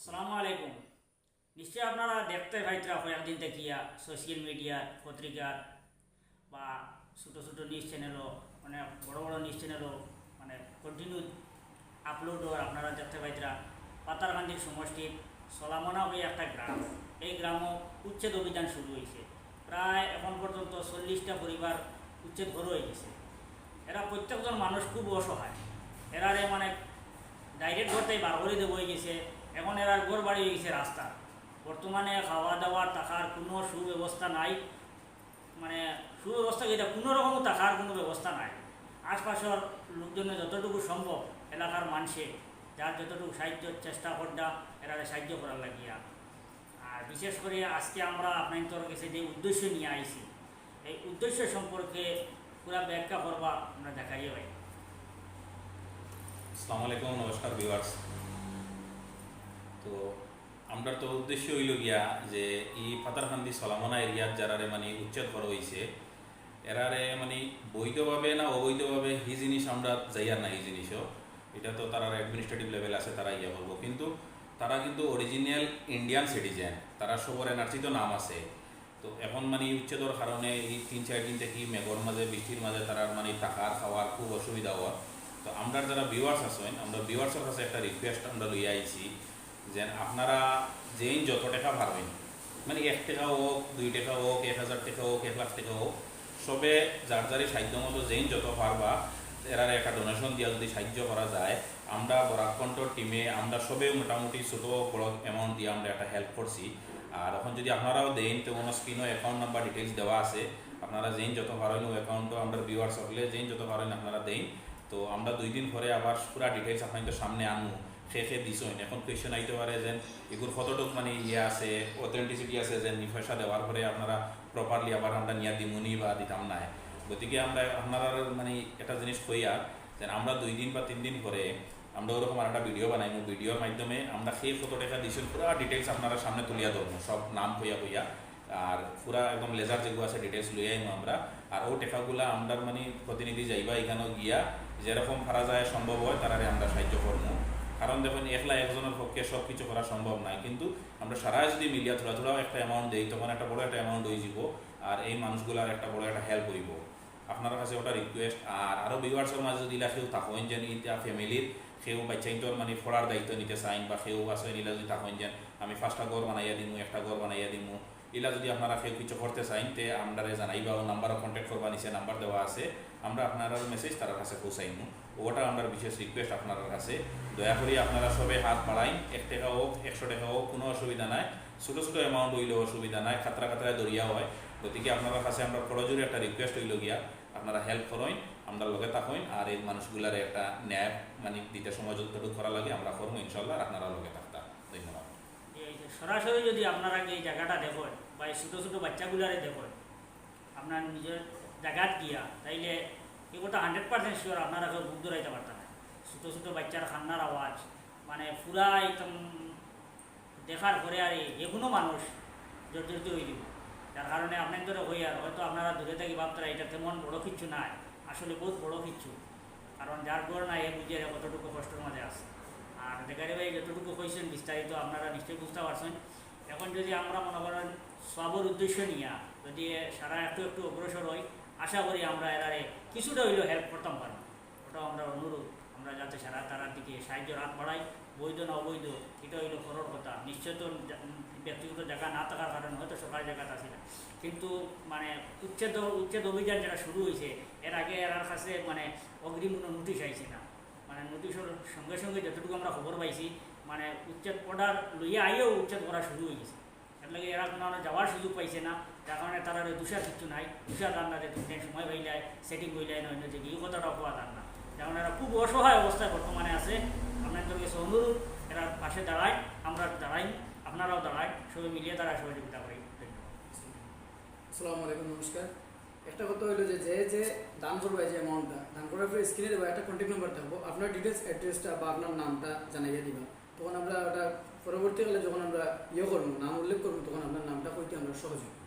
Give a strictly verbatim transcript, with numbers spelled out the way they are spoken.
আসসালামু আলাইকুম। নিশ্চয় আপনারা দেখতে পাইতরা কয়েকদিন থাকিয়া সোশ্যাল মিডিয়ার, পত্রিকার বা ছোটো ছোটো নিউজ চ্যানেলও, মানে বড় বড় নিউজ চ্যানেলও মানে কন্টিনিউ আপলোড অর, আপনারা দেখতে পাইতরা পাথারকান্দির সমষ্টির সলামনা হয়ে একটা গ্রাম, এই গ্রামও উচ্ছেদ অভিযান শুরু হয়েছে। প্রায় এখন পর্যন্ত চল্লিশটা পরিবার উচ্ছেদ ঘর হয়ে গেছে। এরা প্রত্যেকজন মানুষ খুব অসহায়, এরারে মানে ডাইরেক্ট ঘর থেকে বার করে দেওয়া হয়ে গেছে। এখন এরার ঘর বাড়ি হয়ে গেছে রাস্তা। বর্তমানে খাওয়া দাওয়া থাকার কোনো সুব্যবস্থা নাই, মানে সুব্যবস্থা কি, এটা কোনো রকম থাকার কোনো ব্যবস্থা নাই। আশপাশর লোকজনে যতটুকু সম্ভব এলাকার মানুষে যার যতটুকু সাহায্য চেষ্টা করডা এরারে সাহায্য করার লাগিয়া। আর বিশেষ করে আজকে আমরা আপনাদের কাছে যে উদ্দেশ্য নিয়ে আইছি, এই উদ্দেশ্য সম্পর্কে পুরা ব্যাখ্যা করবা আমরা জাকারিয়া ভাই। আসসালামু আলাইকুম, নমস্কার ভিউয়ার্স। তো আমরার তো উদ্দেশ্য হইল গিয়া যে এই পাথারকান্দি সলামনা এরিয়াত যারারে মানে উচ্ছেদ করা হয়েছে, এরারে মানে বৈধভাবে না অবৈধভাবে হি জিনিস আমরা যাইয়ার না, হি জিনিসও এটা তো তারার অ্যাডমিনিস্ট্রেটিভ লেভেল আছে, তারা ইয়ে করবো, কিন্তু তারা কিন্তু অরিজিনাল ইন্ডিয়ান সিটিজেন, তারা সবর এনআরসি তো নাম আছে। তো এখন মানে এই উচ্ছেদর কারণে এই তিন চার দিন থেকে মেঘর মাঝে, বৃষ্টির মাঝে তারার মানে থাকার খাওয়ার খুব অসুবিধা হওয়ার। তো আমরা যারা ভিউয়ার্স আছেন, আমরা ভিউয়ার্সের কাছে একটা রিকোয়েস্ট আমরা লইয়া আইছি, যে আপনারা যেইন যত টাকা পারবেন, মানে এক টাকা হোক, দুই টাকা হোক, এক হাজার টাকা হোক, এক লাখ টাকা হোক, সবে যার যারই সাধ্য মতো যেইন যত পারবা, এরারে একটা ডোনেশন দিয়া যদি সাহায্য করা যায়, আমরা বরাক কণ্ঠর টিমে আমরা সবে মোটামুটি ছোট বড় অ্যামাউন্ট দিয়ে আমরা একটা হেল্প করছি। আর এখন যদি আপনারাও দেন, তো কোনো স্ক্রিনও অ্যাকাউন্ট নাম্বার ডিটেলস দেওয়া আছে, আপনারা যেইন যত পারেন ও অ্যাকাউন্টও আমরা ভিউয়ার্স হকলে যেইন যত পারেন আপনারা দেন। তো আমরা দুই দিন পরে আবার পুরা ডিটেলস আপনাদের সামনে আনবো, কে কে দিছইন। এখন কোয়েশ্চেন আইতে পারে যে এগুর কতটুক মানে ইয়ে আছে, অথেন্টিসিটি আছে, যে নি পয়সা দেওয়ার পরে আপনারা প্রপারলি আবার আমরা নিয়া দিমুনি বা দিতাম না। গতিকে আমরা আপনারা মানে একটা জিনিস কইয়া, যে আমরা দুই দিন বা তিন দিন পরে আমরা ওরকম আর একটা ভিডিও বানাইমু। ভিডিওর মাধ্যমে আমরা কে কত টাকা দিছইন পুরা ডিটেলস আপনারা সামনে তুলিয়া ধরবো, সব নাম কইয়া কইয়া। আর পুরা একদম লেজার যেগুলো আছে ডিটেলস লইয়া আইমু আমরা। আর ও টাকাগুলা আমরার মানে প্রতিনিধি যাইবা এখানেও গিয়া, যেরকম পারা যায় সম্ভব হয় তারারে আমরা সাহায্য করবো। কারণ দেখুন, একলা একজনের পক্ষে সব কিছু করা সম্ভব নয়, কিন্তু আমরা সারা যদি মিলিয়া থোড়া থোড়াও একটা অ্যামাউন্ট দেই, তখন একটা বড় একটা অ্যামাউন্ট হয়ে যাব। আর এই মানুষগুলার একটা বড় একটা হেল্প হইব। আপনার কাছে ওটা রিকোয়েস্ট। আর আরও ভিউয়ার্সের মাঝে যদি ইলা কেউ থাকেন যেন ইটা ফ্যামিলির কেউ বাচ্চাইন্তর মানে পড়ার দায়িত্ব নিতে চাইন বা কেউ আছে ইলা যদি থাকেন যেন আমি পাঁচটা ঘর বানাইয়া দিমু, একটা ঘর বানাইয়া দিমু, ইলা যদি আপনারা কেউ কিছু করতে চাইন, তে আমরারে জানাইবা, ও নাম্বারও কন্ট্যাক্ট করবা, নিচে নাম্বার দেওয়া আছে, আমরা আপনারার মেসেজ তারার কাছে পৌঁছাইমু। ওটা আমরার বিশেষ রিকোয়েস্ট আপনারার কাছে, দয়া করি আপনারা সবে হাত বাড়াইন, এক টাকা হোক, একশো টাকা হোক, কোনো অসুবিধা নাই। ছোটো ছোটো অ্যামাউন্ট হইলেও অসুবিধা নাই, খাতরা খাতরা দরিয়া হয়। গতিকে আপনারার কাছে আমরা করজোড়ে একটা রিকোয়েস্ট হইল গিয়া, আপনারা হেল্প করইন, আমরা লগে থাকইন, আর এই মানুষগুলারে একটা ন্যায় মানে দিতে সময় যতটুকু করা লাগে আমরা করবো ইনশাল্লাহ, আর আপনারা লগে থাকতা। ধন্যবাদ। এই যে সরাসরি যদি আপনারা এই জায়গাটা দেখেন বা এই ছোটো ছোটো বাচ্চাগুলারে দেখেন, আপনার নিজের জায়গাত গিয়া, তাইলে এই কথা হান্ড্রেড পার্সেন্ট শিওর আপনারা কেউ বুক ধরাইতে পারতা না। ছোটো ছোটো বাচ্চার কান্নার আওয়াজ, মানে পুরা একদম দেখার পরে আর এই যে কোনো মানুষ জর্জরিত হয়ে দিব। যার কারণে আপনার ধরে হই আর হয়তো আপনারা দূরে থাকি ভাবতারা এটা তেমন বড় কিচ্ছু নাই, আসলে বহুত বড় কিচ্ছু। কারণ যার ঘর নাই, এ বুঝে এরা কতটুকু কষ্টর মাঝে আছে। আর জাকারিয়া ভাই যতটুকু কইছেন বিস্তারিত আপনারা নিশ্চয়ই বুঝতে পারছেন। এখন যদি আমরা মনে করেন সবর উদ্দেশ্য নিয়া যদি সারা একটু একটু অগ্রসর হই, আশা করি আমরা এরারে কিছুটা হইলেও হেল্প করতাম পারবো। ওটাও আমরা অনুরোধ, আমরা যাতে সারা তারার দিকে সাহায্যর হাত বাড়াই, বৈধ না অবৈধ, এটা হইলো পরর কথা। নিশ্চয় তো জা-, ব্যক্তিগত জায়গা না থাকার কারণে হয়তো সরকারি জায়গাত আছে না, কিন্তু মানে উচ্ছেদ, উচ্ছেদ অভিযান যেটা শুরু হয়েছে, এর আগে এরার কাছে মানে অগ্রিম কোনো নোটিশ আইছে না। মানে নোটিশের সঙ্গে সঙ্গে যতটুকু আমরা খবর পাইছি, মানে উচ্ছেদ অর্ডার লইয়া আইয়াও উচ্ছেদ করা শুরু হয়ে গেছে। এর লাগি এরা কোনো আরো যাওয়ার সুযোগ পাইছে না, যার কারণে তারার দুষার কিচ্ছু নাই। দুষার রান্নাতে দুদিন সময় পাইলে সেটিং হইলে না অন্য দিকে এই কথাটা হওয়া যার না। যেমন এরা খুব অসহায় অবস্থায় বর্তমানে আছে। আপনাদের কাছে অনুরোধ, এরা পাশে দাঁড়ায়, আমরা দাঁড়াই, আপনারাও দাঁড়ায়, সবাই মিলিয়ে তারা সহযোগিতা করি। ধন্যবাদ। আসসালামু আলাইকুম, নমস্কার। একটা কথা হইলো যে যে যে দান করবে যে অ্যামাউন্টটা দান করার পরে স্ক্রিনে দেবো একটা কন্ট্যাক্ট নাম্বার থাকবো, আপনার ডিটেলস অ্যাড্রেসটা বা আপনার নামটা জানাইয়া দিবা। তখন আমরা ওটা পরবর্তীকালে যখন আমরা ইয়ে করবো, নাম উল্লেখ করবো, তখন আপনার নামটা কইতে আমরা সহজ হবে।